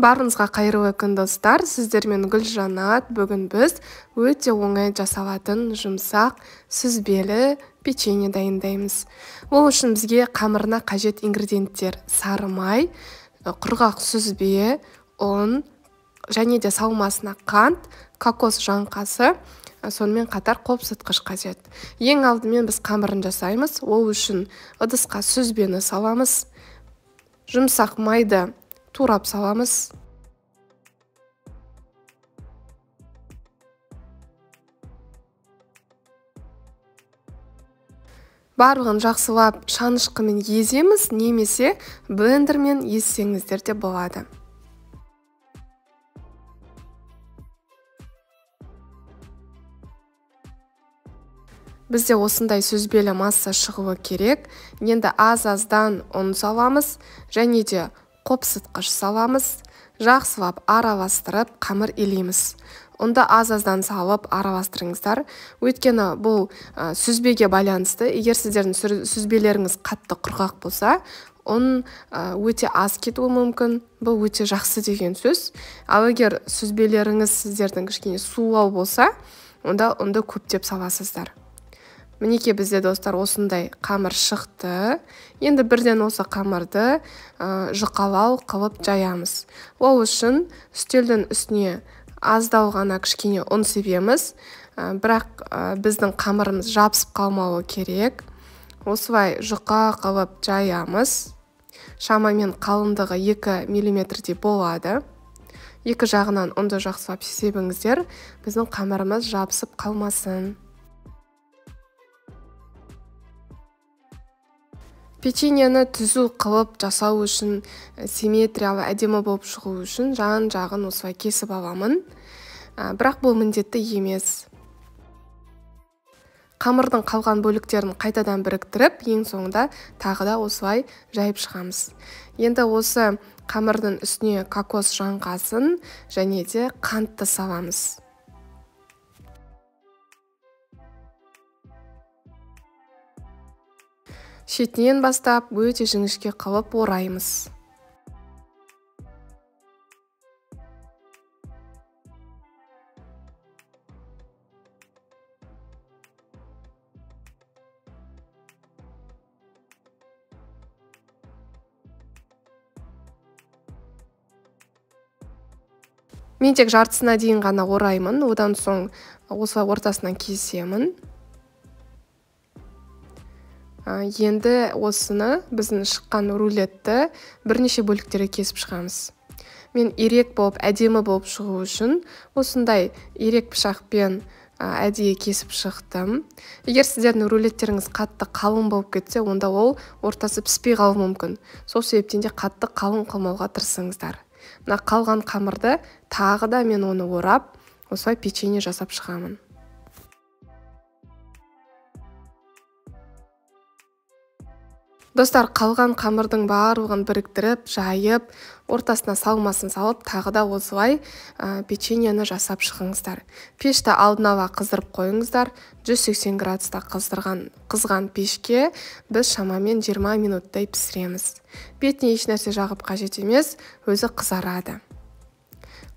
Барыңызға қайырлы күн, достар. Сіздермен Гүлжанат. Бүгін біз өте оңай жасалатын жұмсақ сүзбелі печенье дайындаймыз. Ол үшін бізге қамырына қажет ингредиенттер: сары май, құрғақ сүзбе, ұн, және де салмасына қант, кокос жаңқасы, сонымен қатар қопсытқыш қажет. Ең алдымен біз қамырын жасаймыз. Ол үшін ыдысқа сүзбені саламыз, жұмсақ майды турап саламыз. Барлығын жақсылап шанышқымен еземіз, немесе блендермен езсеңіздер де болады. Бізде осындай сүзбелі масса шығуы керек. Енді аз-аздан ұн саламыз, және де қопсытқыш саламыз. Жақсылап араластырып қамыр илейміз. Ұнды аз-аздан салып араластырыңыздар. Өйткені бұл сүзбеге байланысты. Егер сіздердің сүзбелеріңіз қатты құрғақ болса, ұн өте аз кетуі мүмкін. Бұл өте жақсы деген сөз. Ал егер сүзбелеріңіз сіздердің кішкене сулау болса, онда ұнды көптеп саласыздар. Мінекей бізде, достар, осындай қамыр шықты. Енді бірден осы қамырды жұқалау қылып жаямыз. Ол үшін үстелдің үстіне аздау ғана кішкене ұн себеміз. Бірақ біздің қамырымыз жабысып қалмауы керек. Осылай жұқа қылып жаямыз. Шамамен қалыңдығы 2 миллиметрдей болады. Екі жағынан ұнды жақсылап себіңіздер, біздің қамырымыз жабысып қалмасын. Печеньені түзу қылып жасау үшін, симметриялы әдемі болып шығу үшін жан-жағын осылай кесіп аламын. Бірақ бұл міндетті емес. Қамырдың қалған бөліктерін қайтадан біріктіріп, ең соңында тағы да осылай жайып шығамыз. Енді осы қамырдың үстіне кокос жаңқасын және де қантты саламыз. Шетінен бастап өте жіңішке қылып ораймыз. Мен тек жартысына дейін ғана ораймын, одан соң осылай ортасынан кесемін. Енді осыны, біздің шыққан рулетті бірнеше бөліктерге кесіп шығамыз. Мен ирек болып, әдемі болып шығу үшін осындай ирек пышақпен әдейі кесіп шықтым. Егер сіздердің рулеттеріңіз қатты қалың болып кетсе, онда ол ортасы піспей қалуы мүмкін. Сол себептен де қатты қалың қылмауға тырысыңыздар. Мына қалған қамырды тағы да мен оны орап, осылай печенье жасап шығамын. Достар, қалған қамырдың барлығын біріктіріп, жайып, ортасына салмасын салып, тағы да осылай печеньені жасап шығыңыздар. Пешті алдын ала қыздырып қойыңыздар. 180 градуста қызған пешке біз шамамен 20 минуттай пісіреміз. Бетіне еш нәрсе жағып қажет емес, өзі қызарады.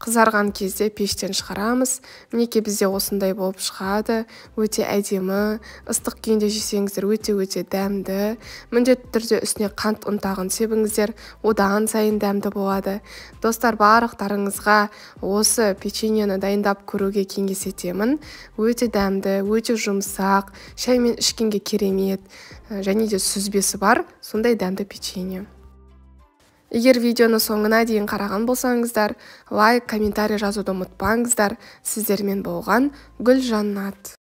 Қызарған кезде пештен шығарамыз. Мінекей бізде осындай болып шығады. Өте әдемі. Ыстық күйінде жесеңіздер өте-өте дәмді. Міндетті түрде үстіне қант ұнтағын себіңіздер, одан сайын дәмді болады. Достар, барлықтарыңызға осы печеньені дайындап көруге кеңес етемін. Өте дәмді, өте жұмсақ, шаймен ішкенге керемет, және де сүзбесі бар сондай дәмді печенье. Егер видеоны соңына дейін қараған болсаңыздар, лайк, комментарий жазуды ұмытпаңыздар. Сіздермен болған Гүлжанат.